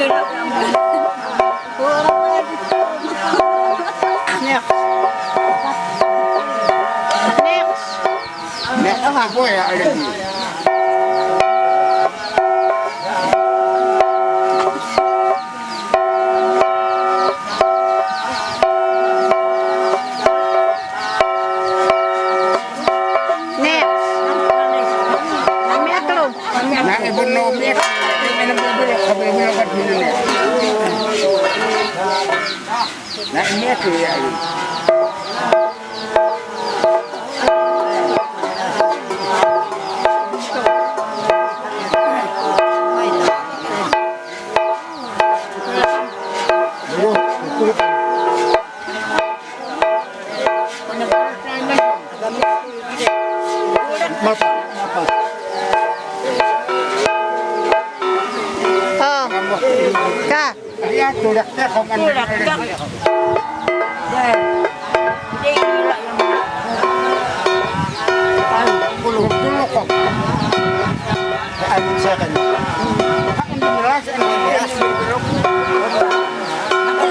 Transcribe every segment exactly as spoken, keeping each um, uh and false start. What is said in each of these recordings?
Next. Next. Next. Next. Next. Nang ibun no miak, ini bubur, bubur kat bubur. Nang miak ya. Oh. Ka. Iya, tulak teh, kaman. Tulak teh.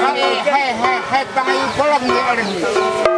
Hai, hai, hai, hai, pangayu polong ni orang ni.